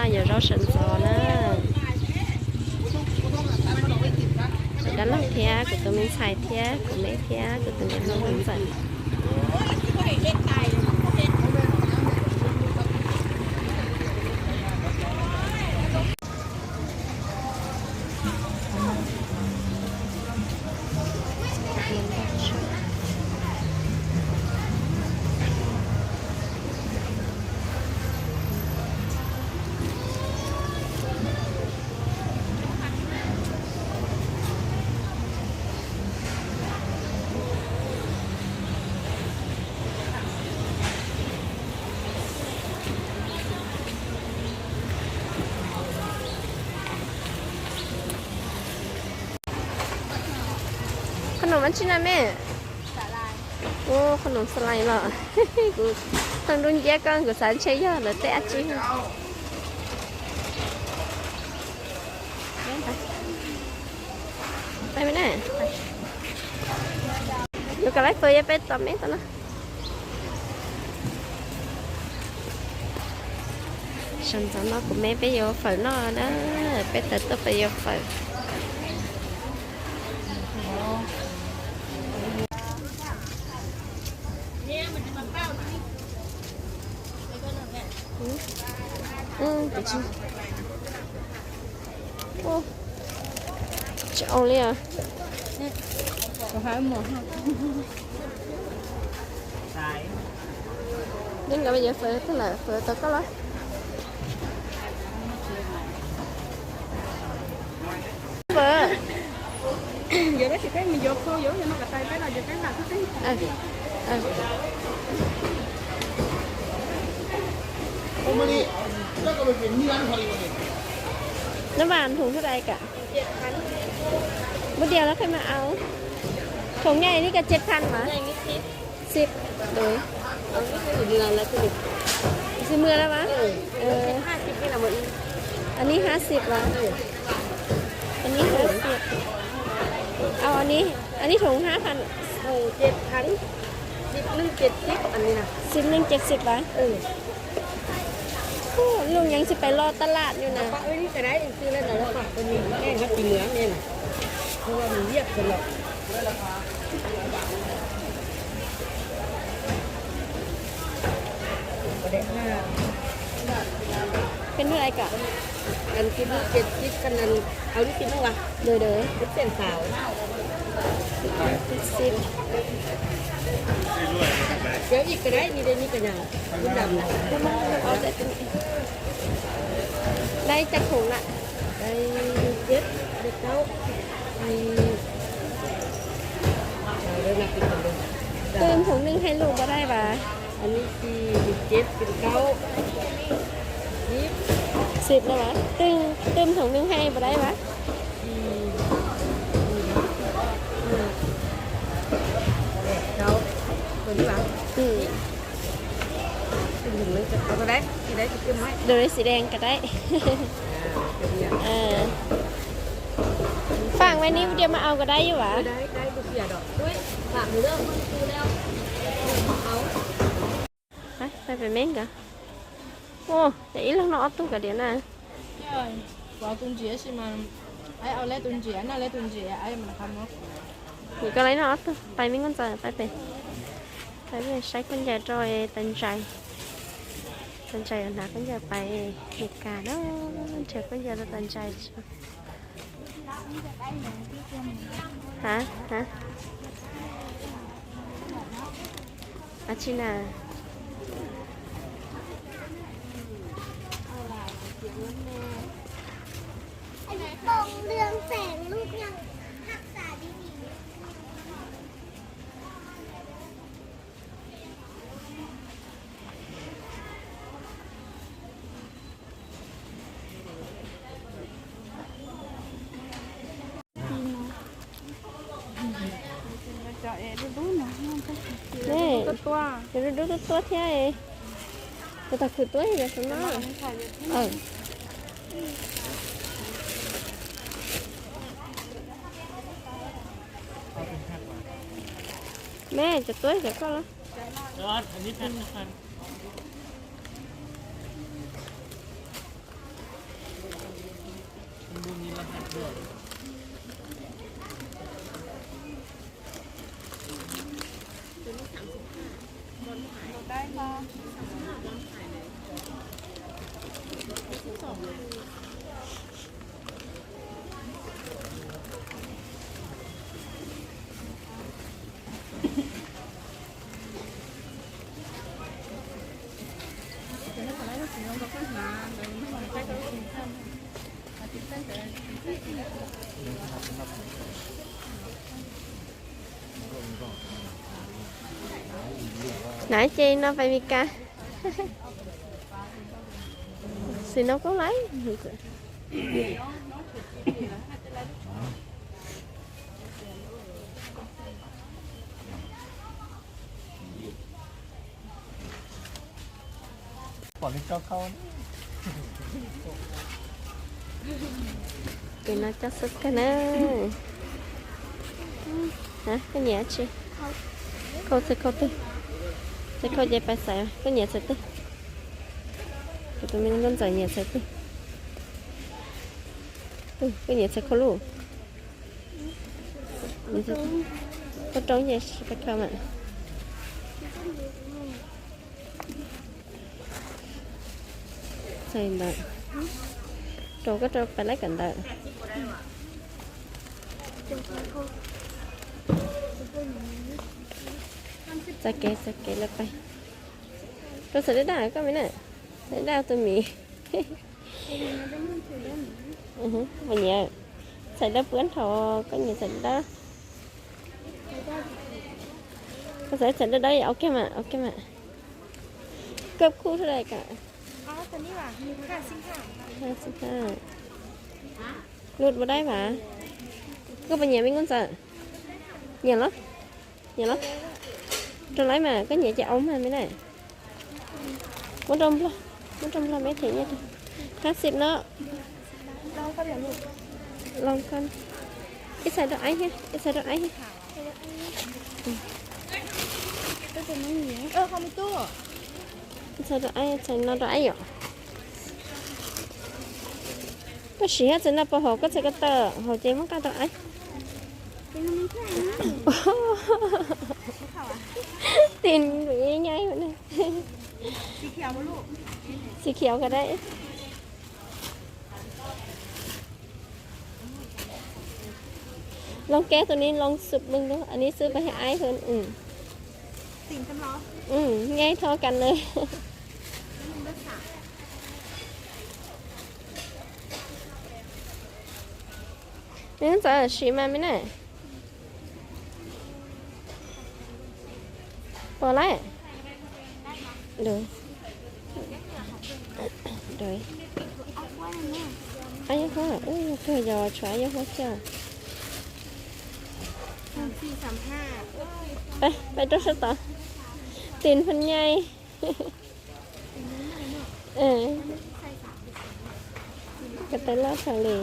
Yuav zaub sawv ntxov na. Kuv dab laug thiab kuv tus me ntxhais thiab kuv me thiab kuv tus niam hluas ntxawm. Qhov no mas tsi na me? Ua qhov no xa lais los. Kuv tau nruab nciab koj, kuv xav ntshe yog lawv tej dab tsi. Yuav kom lawv fawm yog peb tom me tau na. Sawv ntxov no kuv me peb yuav fawm noj na, peb tawm tuaj peb yuav fawm. Tsis ua li os. Yeej nkawd yuav fawm tag lawm, fawm tau koj los. Fawm. Nó vào thùng thuốc đay cả. Bữa điều nó phải mặc áo. Thùng này đi cả chết khăn mà. Xịp. Ui. Xịp mưa đó mà. Ờ. Anh ấy há xịp là. Anh ấy há xịp. Ờ, anh ấy, anh ấy thùng há khăn. Thùng chết khăn. Xịp nưng chết xịp anh ấy nè. Xịp nưng chết xịp à? Ừ. Hu, luj nyeev tsis pais los taj laj yus na. Cái nước này cả. Ăn cái nước chết xịp, khăn ăn, áo nước xịp nước à? Đời đời. Nước sen xào. Xịp. Kéo ít cái đấy, đi đây, đi cái nào? Cái đầm này. Đây, chắc thùng ạ. Đây, chết, đây, cháu. Đây. Đây là cái thùng này. Tws thùng nưng hais lus puas dai vas? Anij xib, xib teb, xib kaub, xib, xib no vas. Tws thùng nưng hais puas dai vas? Dua dai xi deng ka dai. Fam vai nib diam mas au ka dai yuav vas. Peb pem meeb ka. Ua, ces ib leeg noj ob tug ka diam na. Nim koj lawv noj ob tug, pais me nkauj ntxawm pais pem. Pais pem saib khaub ncaws rau tas ntsais. Tas ntsais yuav hnav khaub ncaws pais Meskas na. Nrhiav khaub ncaws rau tas ntsais. Ha, ha. Ab tsi na. Cov dub dub tuab tuab thiab. Cov tag khwv tuab yog cov no. Me cov tuab cov koj los. Nav ces no pais Mes Kas. Xim no kuj laib. Ces no coj xub kawg na. Koj nyiam tsi? Khau txhais khau twg? Txhais khau ces pais xaiv, koj nyiam txhais twg? Kuv tus me nkauj ntxawm nyiam txhais twg? Koj nyiam txhais khau luj? Koj roob ces pais khau mas. Txhais ntawd, rau koj rau pais laib kawm ntawv. Txais kev txais kev lawm pais. Rau txhais dawb dawb koj me na, txhais dawb tus mis. Puas nyiam? Txhais dawb puab nrho, koj nyiam txhais dawb. Koj txhais, txhais dawb dawb, ok mas, ok mas. Koj khub rau kom. Lub ua daib mas. Koj puas nyiam me nkauj ntxawm? Nyiam los? Nyiam los? Rau laib mas, koj nyiam ces au mas me na. Muab rau nplog, muab rau nplog me them nyiaj rau. Hab xib no. Los koj, ib txhais rau aib thiab, ib txhais rau aib thiab. Ib txhais rau aib, txhais no rau aib yom. Koj siv hab txhais no puas haum koj txhais ko taw, haum ces muab nqa rau aib. Tim nyaib. Xim khiav ko dab. Loo keb tus ni loo xub mws lub, an ni xwb pab hab aib hwb. Nyaib thov kas nws. Nws txawm siv mas me na. Pom lawm. Ab yog huab, yog kawg yog tshuav ab yog huab thiab. Pais, pais rau sab tod. Tim phooj ywg. Ko taw loj tshaj li.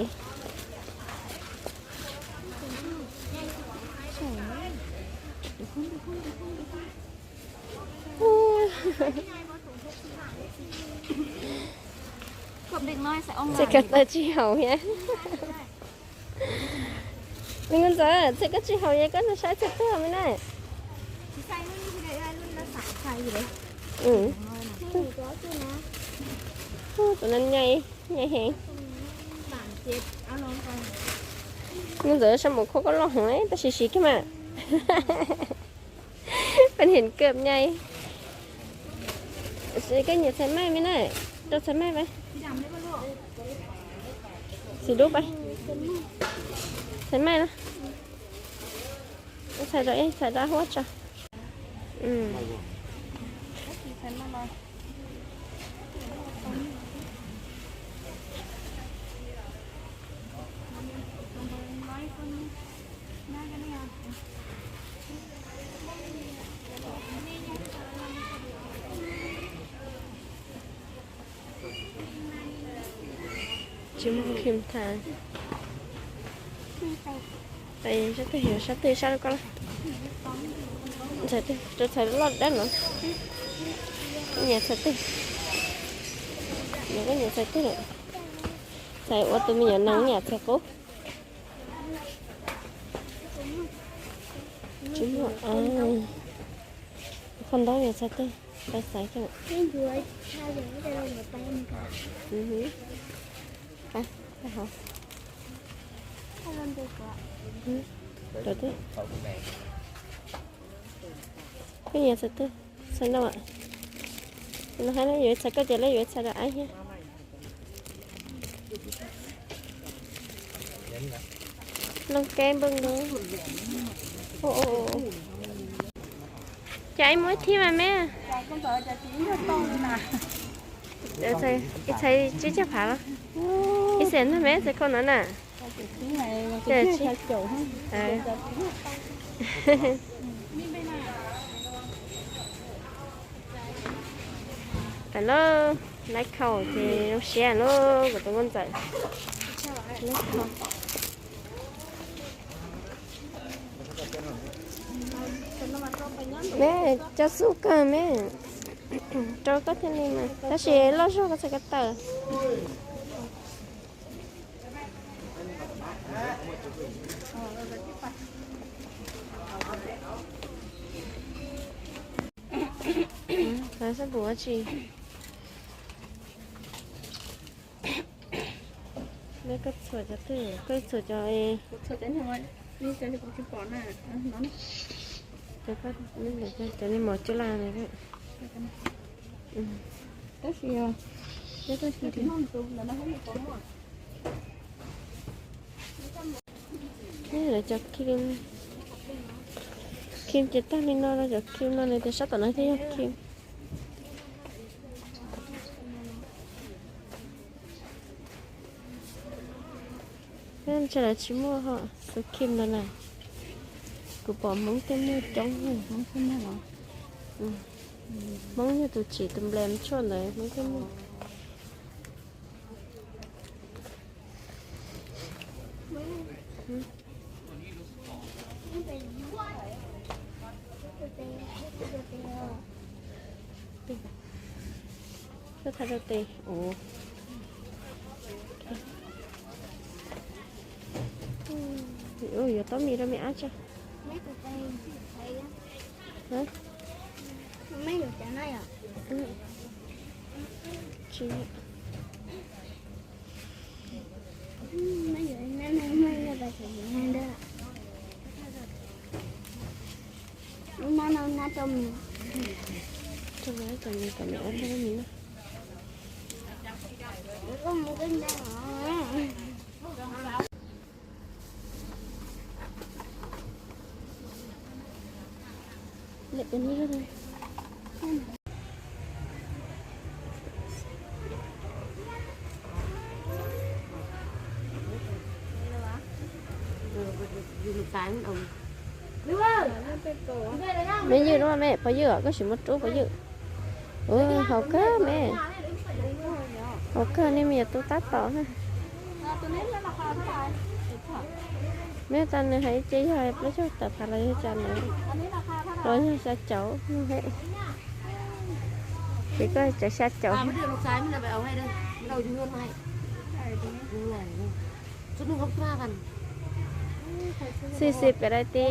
Txhais ko taw tsis haum thiab. Me nkauj ntxawm, txhais koj tsis haum yog koj saib txhais twg me na. Tus no nyai, nyai heev. Me nkauj ntxawm, sab mus kho koj loj heev tab sis siv kiag mas. Pab niam kawm nyai. Koj nyiam txhais maij me na, rau txhais maij pab. Xim dub pab. Txhais maij na. Txhais rau ib, txhais rau huab tso. Tsis muaj khim tha. Sab twg, sab twg sab koj. Txhais twg, rau txhais loj dawb no. Koj nyiam txhais twg? Nyiam, koj nyiam txhais twg lawm? Txhais ua tus me nyuam nees, nyiam txhais qub. Tsis muaj, qhov ntaub yuav txhais teg, pais xaiv coj. Pais hov. Pais teb. Koj yuav txhais teg, txhais no. No hais no yuav txhais koj ces lawv yuav txhais rau aib thiab. Loo keb npawg nkaus. Ces aib muab ib thib mas me. Ib txhais tsib caug phav los? Ib xees ntag me, txhais koj no na. Pais lauj, laiv khau ces zoo siab lauj kuv tus nkauj ntxawm. Me, cov xub kawg me, rau koj thiaj li mas, tab sis loj zog koj txhais ko taw. Xab npum ua tsi? Koj txhuam cov twg? Koj txhuam cov, cov nej mos cub laj na. Lawv cov khim, khim ces tag li no, cov khim no nws tias sab tom no thiaj yog khim. Ntshe lawv tsis muaj ho, xub khim no na. Kuv pom Hmoob tej muag coob. Hmoob yog tus tsim tus nples tshuaj ntawd Hmoob tej muag. Koj thaij rau tes. Ua, yuav taub mis rau me ab tso. Me ywg, pov ywg, koj sim muab rub pov ywg. Haus kawg me, haus kawg, nej me nyuam tub tab tom na. Me tas nws hais ib ce yog plaub caug tawm phav los yog cas na, los yog xya caum. Ces koj tseem xya caum. Xib xib pem dai ti.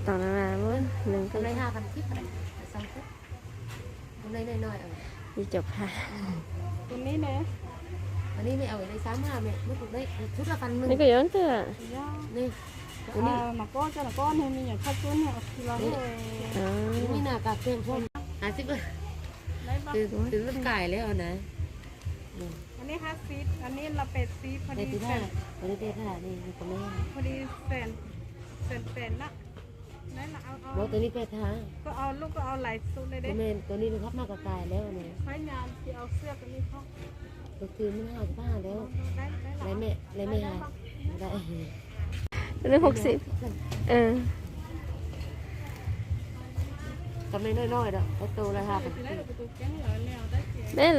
Tom no mas muab nees. Ib caum phav. Nws koj yuav twg? Tus lub kaim li os na. Tus li peb tha, tus li nws hab maj kais kais lawm na. Tus twg muaj haj paj lawm. Lawv me haj. Peb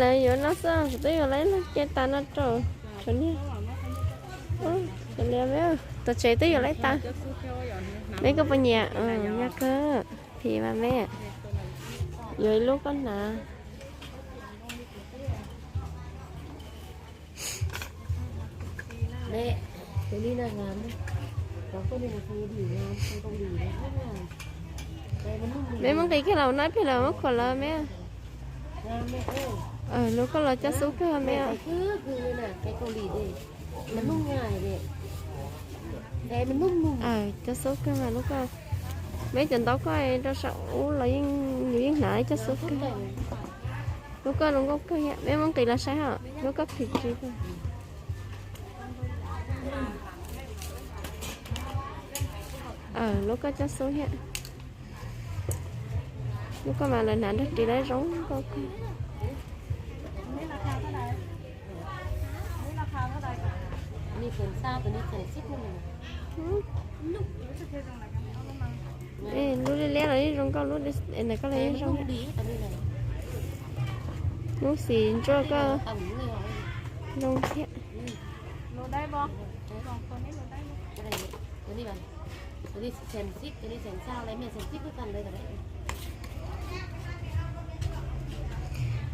lawv yuav no xwb, kuv twb yuav lawv ib lub ce tas no rau. Tsov niag, tsov liab me, tus tsev twb yuav laib tas. Me koj puas nyiam? Nyiam kawg. Phim mas me, yuav ib lub koj hnav. Me muab nqis kiag los nab pem los muab khuam los me. Lub koj los coj xub kawg me. Coj xub kawg mas lub koj. Me cov ntaub koj rau saum ub los yeej, yus yeej hnav coj xub kawg. Lub koj zoo nkauj kawg thiab, me muab nqis los saib hos lub koj phim tsis. Lub koj coj xub thiab. Lub koj mas lawv hnav nrog ris lawv zoo nkauj kawg. Lub liab liab los yeej zoo nkauj, lub ntawm koj los yeej zoo. Lub xim ntsuab koj zoo thiab.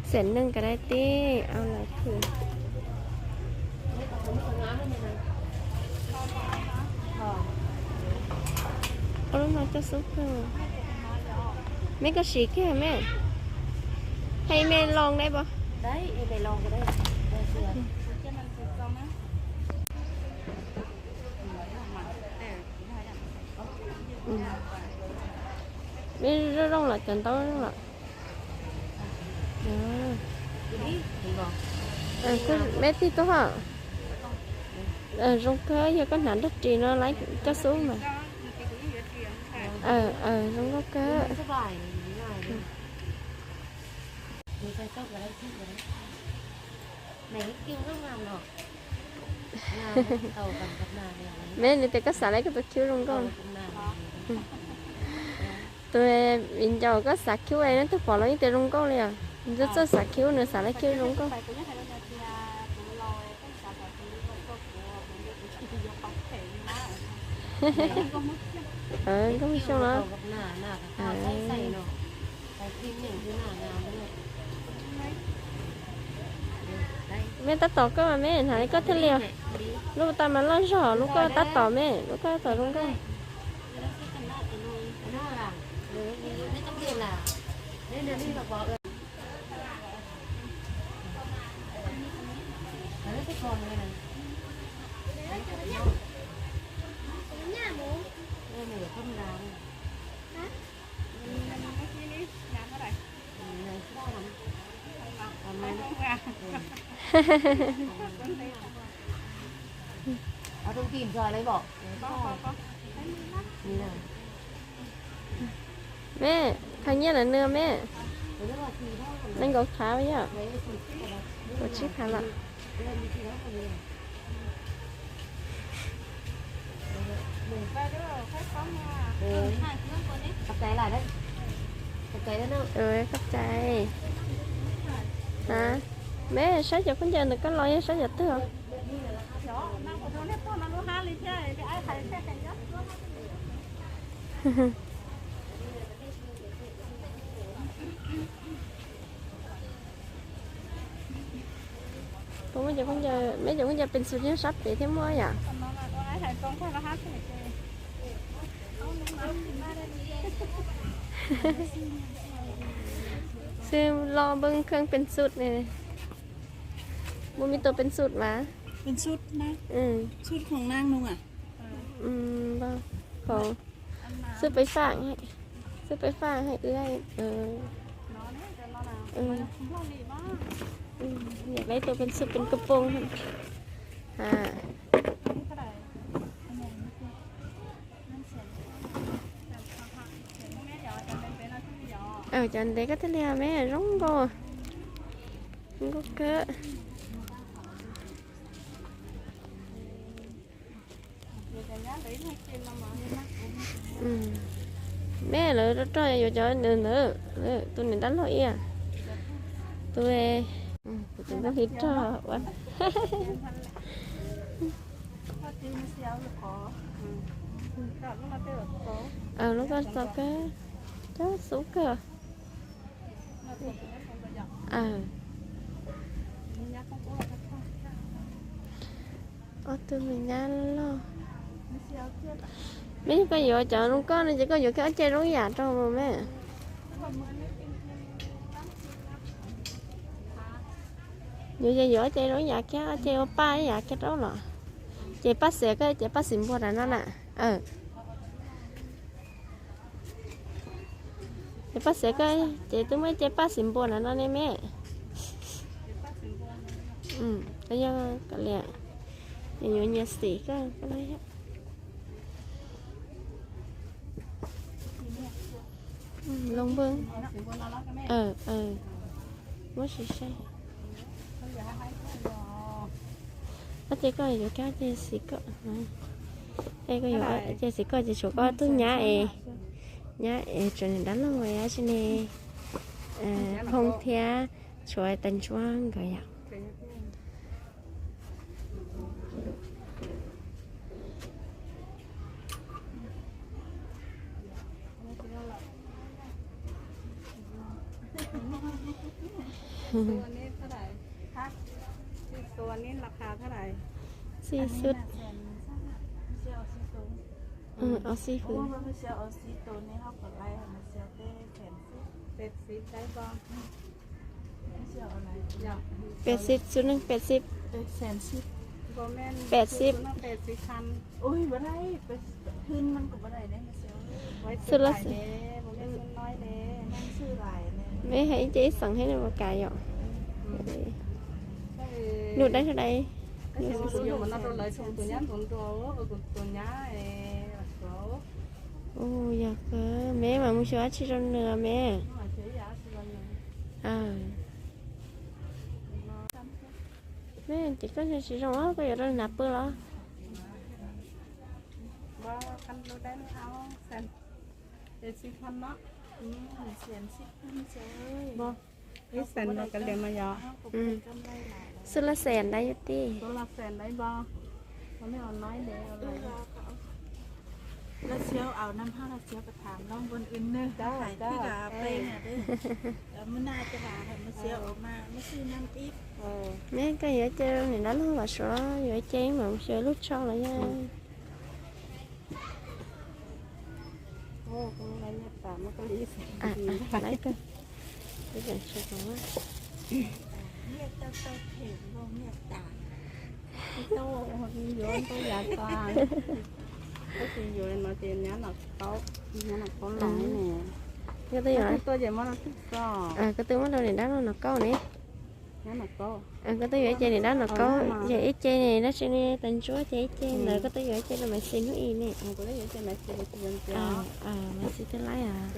Xeem neeg ka dai teb au lawv khwm. Ua lub no coj xub kawg. Me koj siv kiag me. Hais me loo dab pov. Me zoo zoo los cov ntaub zoo los. Me tig tuaj hos. Zoo kawg, yog koj hnav nrog ris no lawv coj xub mas. Zoo nkauj kawg. Me nws tias koj xav lawv koj tus khiv zoo nkauj. Tus viv ncaus koj xav khiv es neb twb pom los yeej tias zoo nkauj li os. Nws txawj xav khiv, nws xav lawv khiv zoo nkauj. Nkauj Xyooj los. Me tab tom koj mas me hnav li koj thiaj li. Lub tau mas loj zog, lub koj tab tom me, lub koj tab tom zoo nkauj. Me, thaj nyiaj lawv nws me. Nees nkaum phav yom. Kaum tsib phav lawm. Koj cai. Me saib cov khaub ncaws ntawm koj los yog saib cov twg os? Puas muaj cov khaub ncaws, me cov khaub ncaws pees xus nyob sab pem thiab muaj yom? Xwb los npee kheej pees xus ne. Muaj me tus pees xus mas. Xwb peb faj, xwb peb faj hais ua. Niam lawv tus pees xus pees kab poo. Cov ntev koj thiaj li me zoo nkauj, zoo nkauj kawg. Me lawv rog rog yuav cov ntawd, tus niam dab laug ib, tus Kuv tus nplooj hli rog ua. Lub koj txaus kawg, txaus xub kawg. Ob tug me nyab loj. Me koj yuav cov zoo nkauj no ces koj yuav kiag ob ce zoo yam rau mas me. Yuav ces yuav ob ce zoo yam kiag, ob ce ua paj ib yam kiag rau los. Ces paj xiam koj, ces paj xim npua rau no na. Ces paj xiam koj, ces twb muaj ce paj xim npua na no ne me. Koj yog kav liam, yuav nyias xim koj. Loo npawg. Muab sis saib. Ob ce koj yuav kab ce xim koj. Koj yuav ce xim koj ces tshuav koj tug nyab es, nyab es tshuav niam dab laug dab tsi ne, Phoo thiab tshuav tais ntsuab nkawd yom. Xib xub. Ob xib hwb. Peb xib xub neej peb xib. Peb xib. Xwb los, me hais ib ce ib xeem thiab no ua cas yom. Nug dab sab dais. Ua yog kawg, me mam mus xyuas dab tsi rau nws me. Me ces koj tsis zoo, koj yuav rau nws hnav pw los? Ib xeem no kav liam mas yog. Xwb los xeem ntawd yog tij. Me koj yuav ce niam dab laug los suav yuav ce mam mus xyuas lub tsho los yog. Koj twb muab rau niam dab laug Nom Kaub ne. Koj twb yuav ib ce niam dab Nom Kaub, yog ib ce ne dab tsi ne, tais ntsuab ces ib ce ntawd koj twb yuav ib ce rau Maiv Xis hnub ib ne. Maiv Xis twb laib os.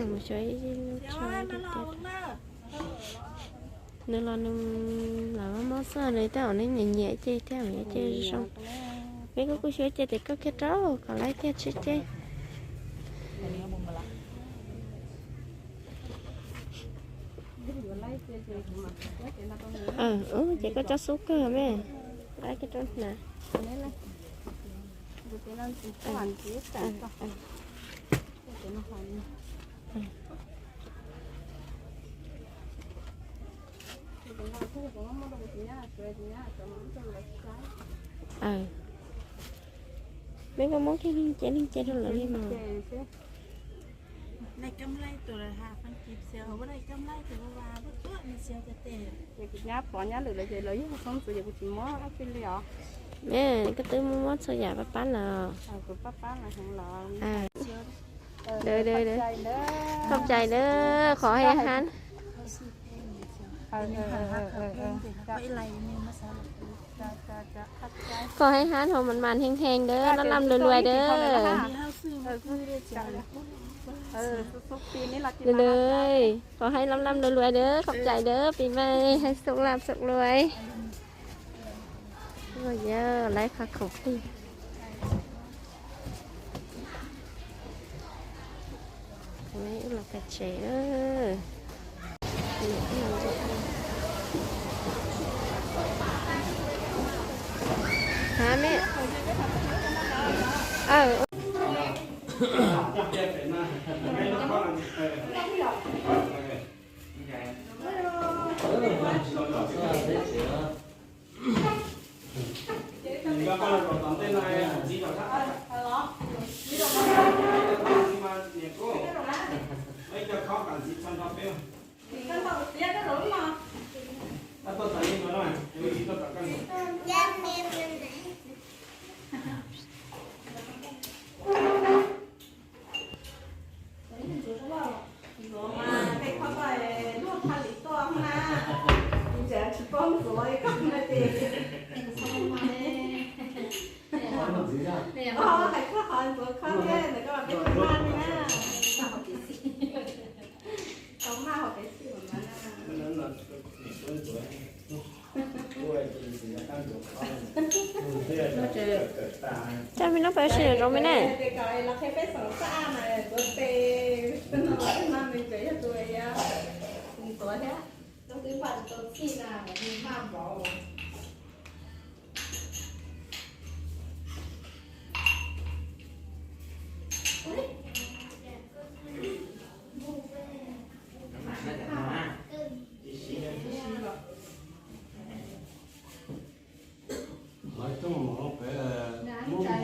Mus xyuas ib lub tsho. Nws los nws lam mob xwb, nws tej zaum nws nyiam nyiam ce thiab, nyiam ce zoo. Peb kuj kuj xyuas ce tes koj kiag rau kom laib kiag tsib ce. Ces koj txaus xub kawg me, laib kiag rau hnav. Peb koj muab kiag leej ce leej ce rau lawv li mas. Nyab pov nyab lwm lawv ces lawv yog xoob ntxwv ces kuv tsis muab dab tsi li os. Me, koj twb muab muab txhua yam pab pab lawm. Khov cai dawb, khov hab hab. Khov hab hab hauv mas mas heej heej dawb, lab lab luas luas dawb. Khov hab lab lab luas luas dawb, khov cai dawb, pis mas hais xoo lab xoo luas. Yog lawv qhov khoom plig. Wb los pem tsev na. Hab me. Ntxuav mas tej khob koj luaj thaj li tuaj na, ntxawm tsis paub ntxuav koj na ces. Hais koj qhov ntxuav khob thiab ntawm koj peb tus maj li na. Tau maj hauv kev xij mas na. Coj me nub peb ua si zoo me ne. Lawv coj mus pem lub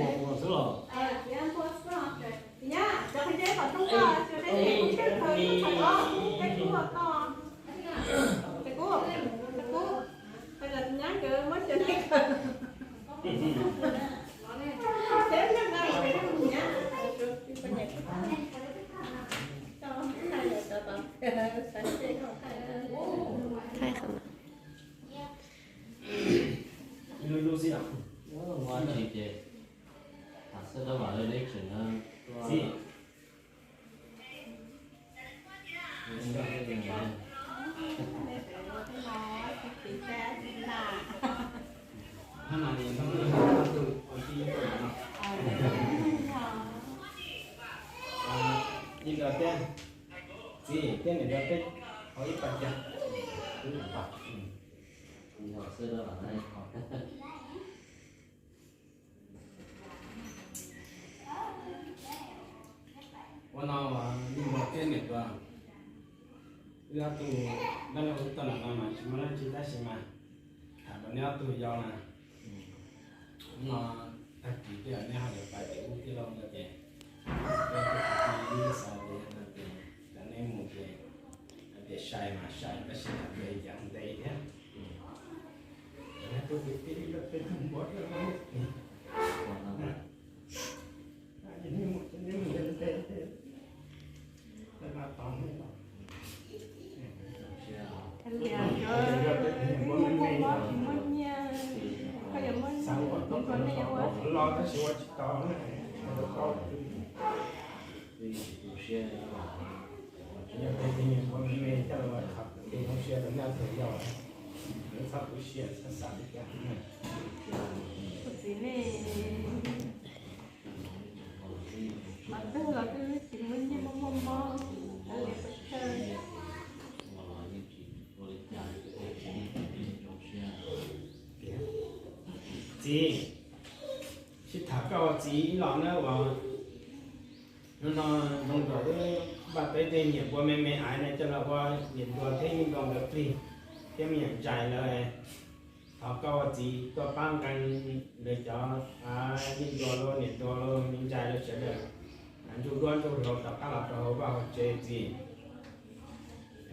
npua xwb los. Thaij qhov no. Txiv, thiab niam nrog peb haus ib pas cag. Ua no, yij npog thiab niam npog, wb ob tug dab laug wb tuaj nram no mas tsis muaj dab tsi tab sis mas tham rau neb ob tug yau na. Hnub no tag kis tej zaum neb ho yuav pais pem ub tij laug no ces, peb tus kwv tij wb xav tias no ces cov neb mus ces hais tias sai mas sai tab sis hais tias yam ntev thiab. Tus kwv tij wb peb tug npog thiab. Los tab sis ua tsis tau. Yog peb tib neeg ua me me coj los ua qhov kev zoo siab rau neb ob tug yau, lawv txhob tu siab txhob xav li cas. Txiv, sib tham koj ua txiv ib los na uas hnub no zoo nkaus wb npaj peb tej niam npua me me aiv no coj los ua niam npua thiab yij npua nkawd plig thiab me nyuam ntxhais lawm. Thov koj ua txiv tuaj pab nqee lawv cov yij npua los niam npua los me ntxhais lawv sawv daws ntsuj duab ntsuj hlauv rov qab los rau hauv vaj hauv tsev txiv.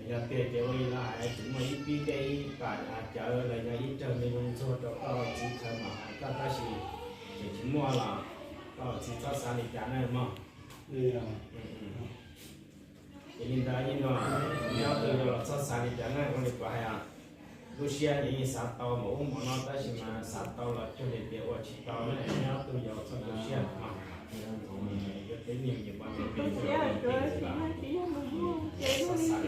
Yog tiag ces ua li lawv hais tsis muaj ib pib dej ib pam cawv los yog ib rawg me zoo ntxuag rau koj ua txiv khaws mom hais koj tab sis tseem tsis muaj los koj ua txiv txhob xav li cas na mog. Ces li ntawd yij npua, neb ob tug yau los txhob xav li cas na ua li kuv hais os. Lub siab ces yeej xav tau npaum ub npaum no tab sis mas xav tau los cuag li tias ua tsis tau na, neb ob tug yau txhob tu siab mog. Yuav teb niag niam npua me me txhob xav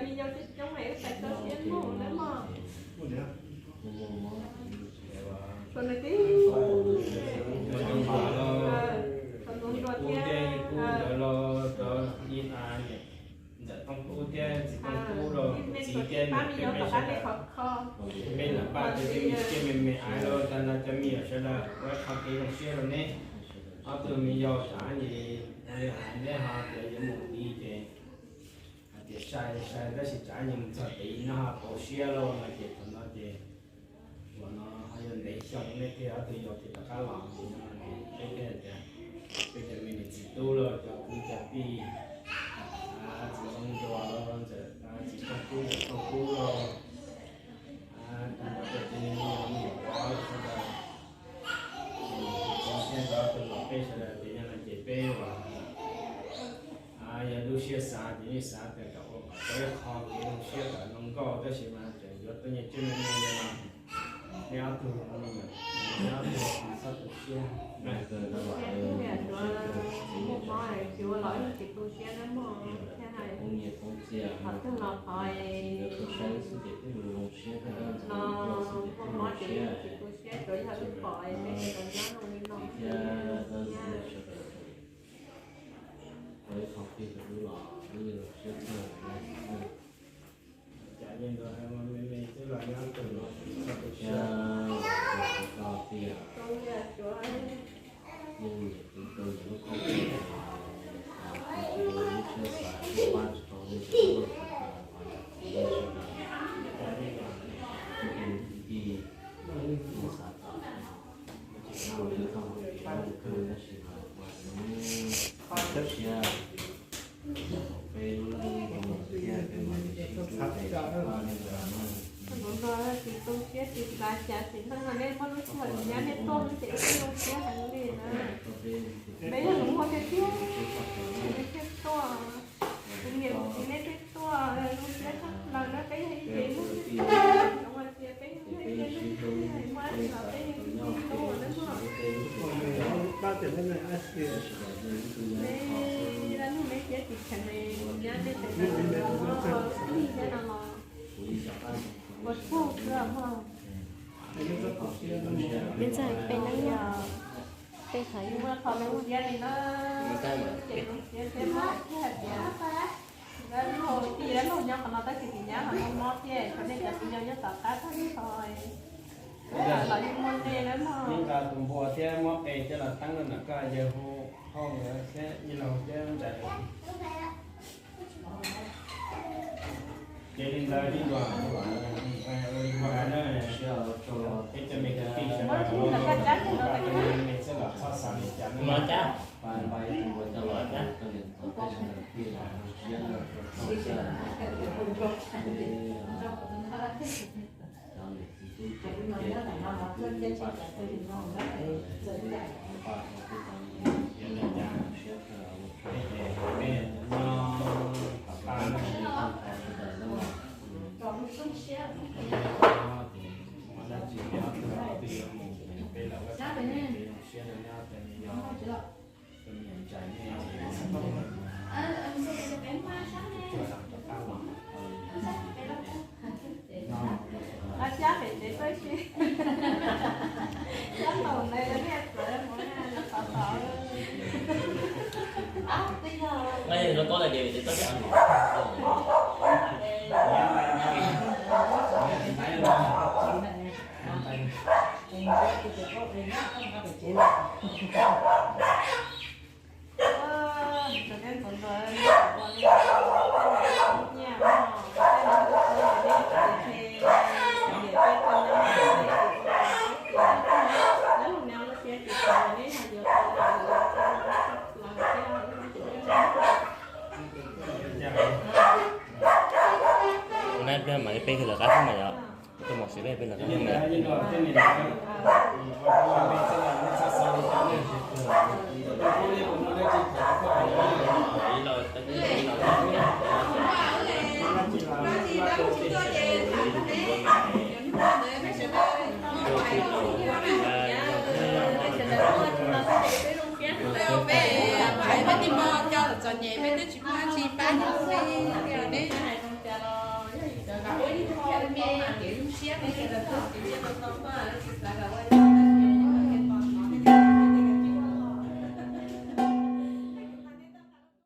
li cas. Peb lam paj tej me tsiaj me me ais los tag nrho cov me nyuam sawv daws ua qhov kev zoo siab rau neb. Ob tug me yau sav ces hais neb ho tias yuav mus tid ces hais tias sai sai tab sis tsam ces mus txog tid no ho pauv siab lauj no ces thaum no ces uas no ho yuav ntev xyoo nej thiaj ob tug yau thiaj rov qab los ces no ces peb thiaj tias peb cov me niam txiv tub los cov kwv cov tij, txiv zoo ncuas los ntxawm txiv Tooj Kub ntxawm Tooj Kub los tag nrho cov me nyuam me nyuam pov los sawv daws, siab nrog tus los peb sawv daws tias yog no ces peb uas yog lub siab xav ces yeej xav tias kom ua kom tau ib qho kev zoo siab kom zoo nkauj tab sis mas tseem yuav tuaj nyiag tsiaj me me no. Neb ob tug, neb ob tug txhob tu siab. Txiv muaj mob tsis ua los tsis tu siab na mog, thiaj hais qhov twg los qhov no muaj mob ces tsis tu siab, tsuas yog wb pom peb tsis tau nyob zoo li no. Ua ib qho plig rau wb los wb zoo siab kawg. Cas yeej me me xwb los nyob tus los tsis txhob tu siab. Yeej niam tus tus lub koob lub siab xav pab tsis tau nej cov tub los tsis tau los yog txiv sawv daws, tus tus ti ti xav tau tus tau tus kawg tab sis mas ua tus siab peb lub thiab peb mam li sib hlub peb sib pab nej cov no. Tsis tu siab tsis xav cas tsis neej no nej muab lub sij hawm nyab nej tuaj ces wb zoo siab heev li na. Peb yog lus muag tiag tiag, nej thiaj tuaj. Kuv niam kuv txiv nej twb tuaj zoo siab tshaj plaws na, peb yog ib ce lub thiab, tsoom hais tias peb yog ib ce lub thiab, muaj dab tsi los peb yeej sib hlub na mog. Dab neeg me siab tsis kheev li, nyab nej pem no los, ua tsaug xwb mog. Peb ntxhais pem no yog peb qhov muaj qhov zoo siab li na, ces zoo siab thiab mog, thiab hais tias dab laug tij dab laug nyob qhov no tab sis tsis nyab ho mob mob thiab, tshuav nej cov txiv yau nyob tom qab tag nrho, los yeej muaj nej na mog. Yeej nqa tus npua thiab muab qe coj los teeb rau nram koj, yawg hu hauj thiab yawg laug thiab ntsais. Ces li ntawd tij ntuas ua li ko na, peb cov me kwv tij sawv daws los me txhawb los txhob xav li cas na. Ab, siab pem tsev txawj si. Siab ntaus ntawd niaj txawv mus na, tov tov. Ua na, peb mam li pe kawg lawv qab xwb mas yog. Tus mos siv peb pe lawv qab xwb mas yog.